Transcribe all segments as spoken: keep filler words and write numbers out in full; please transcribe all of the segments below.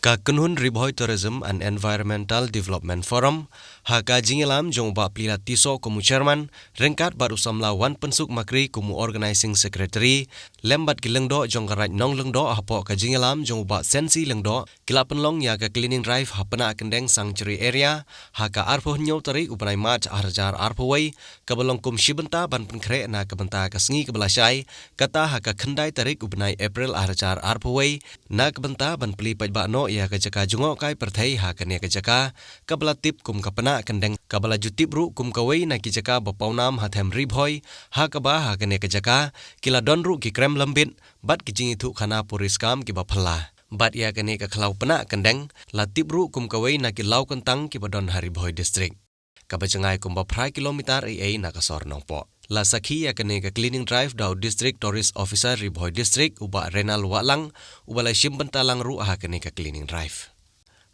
Ka kynhun Ri Bhoi Tourism and Environmental Development Forum, ha ka jingïalam jong u Bah Plilat Tisoh kum u chairman, ryngkat bad u samla Wanpynsuk Makri kum u organizing secretary, lem bad ki lyngdoh jong ka Raid Nong Lyngdoh hapoh ka jingïalam jong u Bah Sensi Lyngdoh, ki la pynlong ïa ka cleaning drive ha Pnah Kyndeng Sanctuary Area, ha ka arphew hynñiew tarik u bnai March arhajar arphew wei, kaba long kum shi bynta ban pynkhreh na ka bynta ka sngi kaba la shai, kata ha ka khyndai tarik u bnai April arhajar arphew wei, na ka bynta ban plie paidbah noh ïa ka jaka jngohkai pyrthei ha kane ka jaka, kaba la tip kum ka Pnah Kyndeng, kaba la ju tip ruh kum kawei na ki jaka ba pawnam ha them Ri Bhoi, ha kaba ha kane ka jaka, ki la don ruh ki krem lambit, bad ki jingïathuhkhana puriskam kiba phylla. Bad ïa kane ka khlaw Pnah Kyndeng, la tip ruh kum kawei na ki law kyntang kiba don ha Ri Bhoi District. Kaba jngai kumba phra kilometer eiei na ka sor Nongpoh. La sakhi ïa kane ka cleaning drive da u District Tourist Officer Ri Bhoi District u Bah Renal Wahlang, uba la shim bynta lang ruh ha kane ka cleaning drive.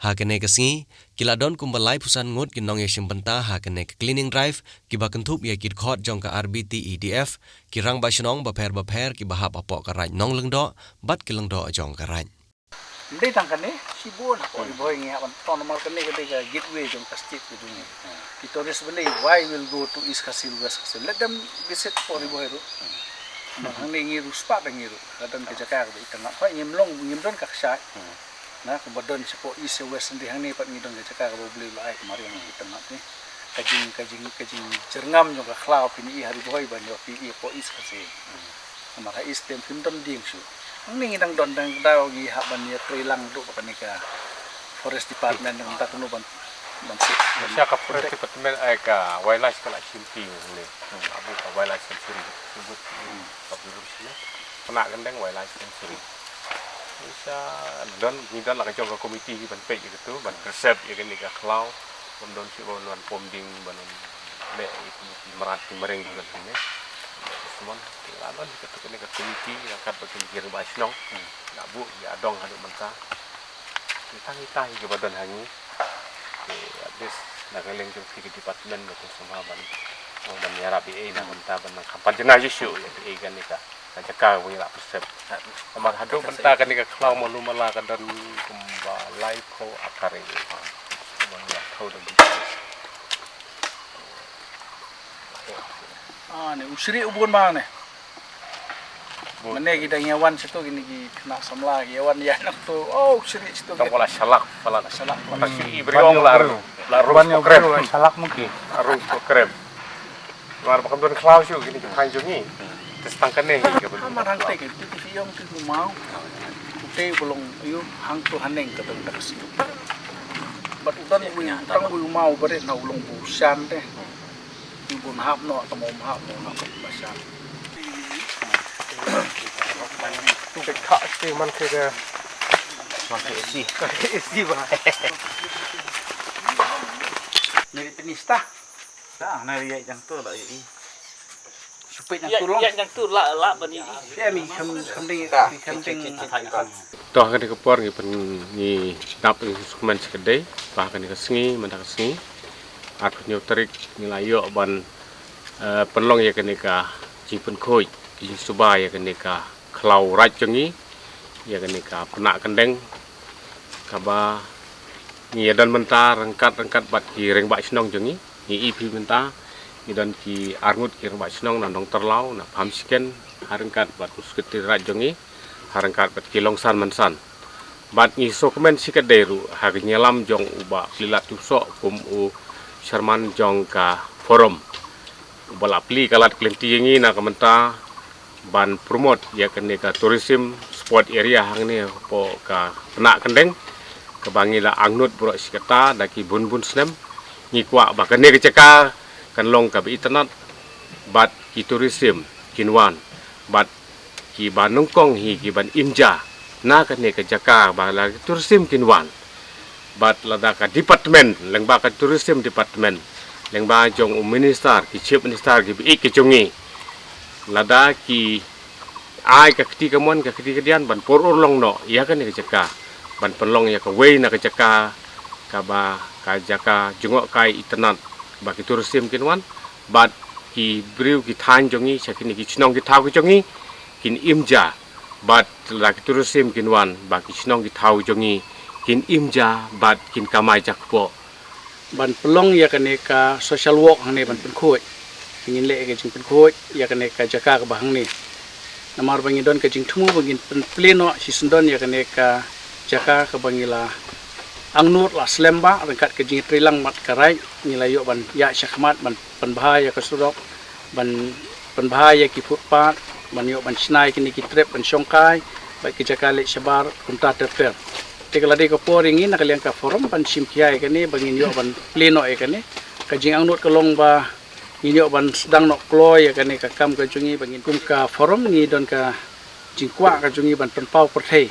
Ha kane ka sngi, ki la don kumba laiphew san ngut ki nongïashim bynta ha kane ka cleaning drive, kiba kynthup ïa ki dkhot jong ka R B T E D F, ki rangbah shnong bapher bapher kiba hap hapoh ka Raid Nong Lyngdoh, bad ki lyngdoh jong ka Raid. Ym dei tang kane, shibun hapoh Ri Bhoi ngi hap ban ton namar kane ka dei ka gateway jong ka state ka jong ngi. Ki tourist ban dei, why will go to East Khasi, West Khasi? Let them visit hapoh Ri Bhoi ruh. Namar hangne ngi ruh spah da ngi ruh. Ka don ka jaka kaba itynnad. Hooid ngim long, ngim don ka kshaid. Na kumba don shapoh East West, hynrei hangne pat ngi don ka jaka kaba U Blei u la ai ka mariang itynnad ne. Ka jing, ka jing, ka jingjyrngam jong ka khlaw phin ïohi ha Ri Bhoi ban ïoh phi ïohi hapoh East Khasi. Namar ha East Khasi phim don dieng shuh. Hangne ngi dang don, dang daw ngi hap ban ïatrei lang ruh bad kane ka Forest Department, nang da kumno ban, ban sik. Sha ka Forest Department ai ka Wildlife ka la shim ti hangne. Abu ka Wildlife Sanctuary. Subut ka Pnah Kyndeng Wildlife Sanctuary. Sha don, ngi don la ka jong ka committee ban peit ïa katu, ban preserve ïa kane ka khlaw. Ban don shuh ban wan pom ding, ban wan leh ïa ki mrad ki mreng ki don hangne. Smon, la don katu kane ka committee, la kat ba kine ki rangbah shnong. La buh ïa dong haduh mynta. Kita kita hi kiba don hangne. Te at least na ka liang jong phi ki department ba phi sngewbha ban, ban ïarap ïa ei na ka bynta ban nang kham pan jngai shuh ïa ei kane ka, ka jaka ba ngi la preserve. Namar haduh mynta kane ka khlaw malu mala ka don kumba laiphew acre. Kumba laiphew da. Ah, ne u shrieh u bun ma ne. Mane ki dang ïa wan sha tu kine ki khynnah samla ki ïa wan ïa nangtu. Oh, u shrieh sha tu. Tang ki pala shalak, pala shalak. Pala shi i briong la, la rung shalak mo ki. La rung krem. Mar ba kam don khlaw shuh kine ki phang jong ngi. Te tang kane hi ka. Mar hangte ki tu ki ïong ki u maw. Te ba long ïu hangtu haneng ka dang ka shu. Bad u don u tang u maw ba rit na u long bu shan te. Ki bun hap noh, tang um hap noh, noh ba shan. Te kha te man ke de. Man ke isi. Isi ba. Ni tenis ta. Ta na ri jang tu la i. Supit jang tu long. Jang tu la la ban i. Sia mi kham kham ding kham ding. To ha kane ka por ngi pyn, ngi dap ngi sukmen shi ka dei ba ha kane ka sngi, mynta ka sngi arphew hynñiew tarik ngi la ïoh ban, eh, pynlong ïa kane ka jingpynkhuid, jingsuba ïa kane ka khlaw raid jong ngi, ïa kane ka Pnah Kyndeng kaba ngi ïa don mynta ryngkat ryngkat bad ki rangbah shnong jong ngi. Ngi i phi mynta ngi don ki arngut ki rangbah shnong na Nongtyrlaw, na Pamshiken, ha ryngkat bad u secretary raid jong ngi, ha ryngkat bad ki longsan mansan. Bad ngi sngewkmen shi ka dei ruh ha ka jingïalam jong u Bah Plilat Tisoh kum u chairman jong ka forum. Uba la plie ka lad ka lynti ïa ngi na ka mynta ban promote ïa kane ka tourism spot area hangne hapoh ka Pnah Kyndeng kaba ngi la angnud baroh shi katta da ki bun bun snem. Ngi kwah ba kane ka jaka kan long kaba itynnad bad ki tourism kin wan bad kiba nyngkong hi kiban im ja na kane ka jaka ba la ki tourism kin wan. Bad lada ka department, lyngba ka tourism department, lyngba jong u minister, ki chief minister kiba ïeit ki jong ngi, lada ki ai ka kti kamon, ka kti kadian ban pur urlong noh ïa kane ka jaka, ban pynlong ïa kawei na ka jaka kaba ka jaka jngohkai itynnad ba ki tourism kin wan. Bad ki briew ki thaiñ jong ngi, sha kine ki shnong ki thaw ki jong ngi kin im ja. Bad lada ki tourism kin wan ba ki shnong ki thaw jong ngi kin im ja bad kin kamai ja kpoh. Ban pynlong ïa kane ka social work hangne ban pynkhuid. Ngin leh ka jingpynkhuid ïa kane ka jaka kaba hangne. Namar ba ngi don ka jingthmu ba ngin pynplie noh shisyndon ïa kane ka jaka kaba ngi la angnud la slem bha ryngkat ka jingïatreilang bad ka raid, ngi la ïoh ban ïaid shakhmat ban pynbha ïa ka surok, ban pynbha ïa ki footpath, ban ïoh ban shna ïa kine ki trep ban shongkai bad ki jaka leit shabar kumta ter ter. Te ka la dei ka por ïa ngi na ka liang ka forum ban shim khia ïa kane ba ngin ïoh ban plie noh ïa kane. Ka jingangnud ka long ba ngin ïoh ban sdang noh kloi ïa kane ka kam ka jong ngi ba ngin, kum ka forum ngi don ka jingkwah ka jong ngi ban pynpaw pyrthei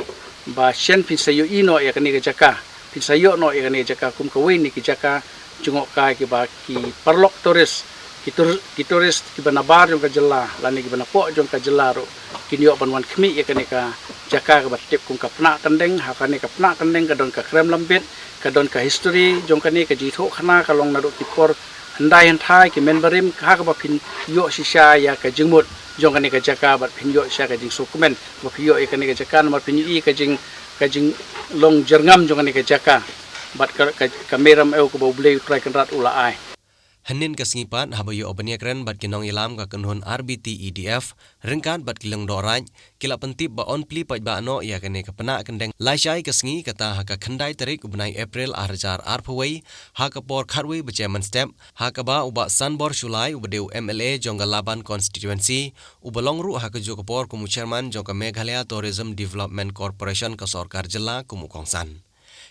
ba shen phin sa ïohi noh ïa kane ka jaka, phin sa ïoh noh ïa kane ka jaka kum kawei na ki jaka jngohkai kiba ki paralok tourist, ki tur-, ki tourist kiba nabar jong ka jylla lane kiba napoh jong ka jylla ruh kin ïoh ban wan khmih ïa kane ka jaka kaba tip kum ka Pnah Kyndeng. Ha kane ka Pnah Kyndeng ka don ka Krem Lambit, ka don ka history jong kane, ka jingthoh khana ka long naduh ki por hyndai hynthai, ki mynbarim, ha kaba phin ïoh shisha ïa ka jingmut jong kane ka jaka bad phin ïoh shisha ka jingsngewkmen ba phin ïoh ïa kane ka jaka namar phin ïohi ka jing, ka jinglong jyrngam jong kane ka jaka bad ka, ka, ka mei rymaw kaba U Blei U Trai Kynrad u la ai. Hynnin ka sngi pat, haba ïoh ban ïakren bad ki nongïalam ka kynhun R B T E D F ryngkat bad ki lyngdoh raid, ki la pyntip ba yn plie paidbah noh ïa kane ka Pnah Kyndeng lashai ka sngi, kata ha ka khyndai tarik u bnai April ar hajar arphew wei, ha ka por khatwei baje mynstep, ha kaba u Bah Sanbor Shullai uba dei u M L A jong ka Laban Constituency, uba long ruh ha kajuh ka por kum u chairman jong ka Meghalaya Tourism Development Corporation ka sorkar jylla kum u kongsan.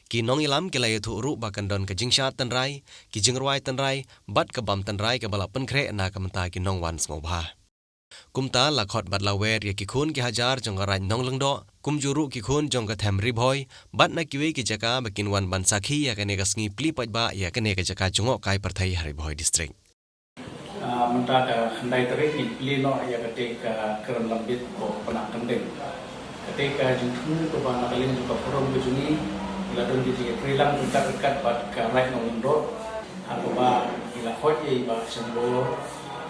Ki nongïalam ki la ïathuh ruh ba kan don ka jingshad tynrai, ki jingrwai tynrai bad ka bam tynrai kaba la pynkhreh na ka bynta ki nongwan sngewbha. Kumta la khot bad la wer ïa ki khun ki hajar jong ka raid Nonglyngdoh, kumjuh ruh ki khun jong ka them Ri Bhoi bad na kiwei ki jaka ba kin wan ban sakhi ïa kane ka sngi plie paidbah ïa kane ka jaka jngohkai pyrthei ha Ri Bhoi District. Ah, mynta ka khyndai tarik ngin plie noh ïa kata ka Krem Lambit ko Pnah Kyndeng. Kata ka jingthmu kaba na ka liang jong ka forum ka jong ngi, la don ka jingïatreilang bynta ryngkat bad ka raid Nonglyngdoh. Ha kaba ngi la khot ïa i Bah Shanbor,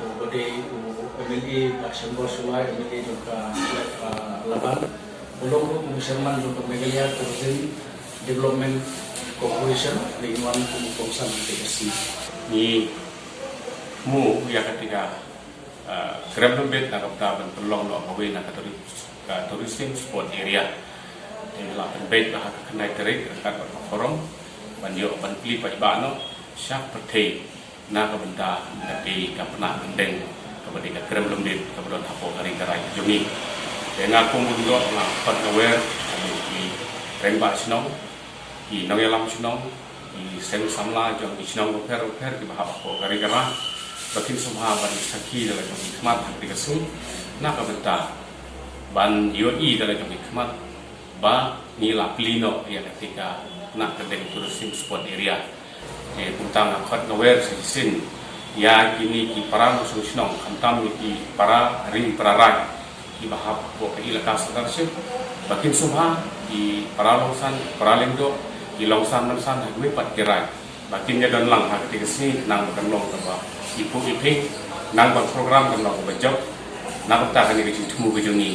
uba dei u M L A, Bah Shanbor Shullai, M L A jong ka, ah, Laban. Ba long ruh u chairman jong ka Meghalaya Tourism Development Corporation, dei wan kum u kongsan kata ka sngi. Ngi thmu ïa kata ka, ah, Krem Lambit na ka bynta ban pynlong noh kawei na ka tourist, ka tourism spot area. Te la pynbeit ba ha ka khyndai tarik ryngkat bad ka forum ban ïoh ban plie paidbah noh sha pyrthei na ka bynta kata ka Pnah Kyndeng kaba dei ka Krem Lambit kaba don hapoh ka ri ka raid jong ngi. Te nga kum u lyngdoh nga khot nga wer ïa ki rangbah shnong, ki nongïalam shnong, ki seng samla jong ki shnong bapher bapher kiba hap hapoh ka ri ka raid ba kin sngewbha ban sakhi da la jong ki khmat ha kata ka sngi na ka bynta ban ïohi da la jong ki khmat ba ngi la plie noh ïa kata ka Pnah Kyndeng Tourism Spot Area. Te kumta nga khot nga wer sa shisien ïa kine ki para nongshong shnong, khamtam ïa ki para ri para raid kiba hap hapoh ka Elaka Sirdarship ba kin sngewbha ki para Longsan, para Lyngdoh, ki Longsan Nongsan ha kiwei pat ki raid ba kin ïa don lang ha kata ka sngi, khnang ba kan long kaba iphuh iphieng, khnang ba ka program kan long kaba jop na ka bynta kane ka jingthmu ka jong ngi.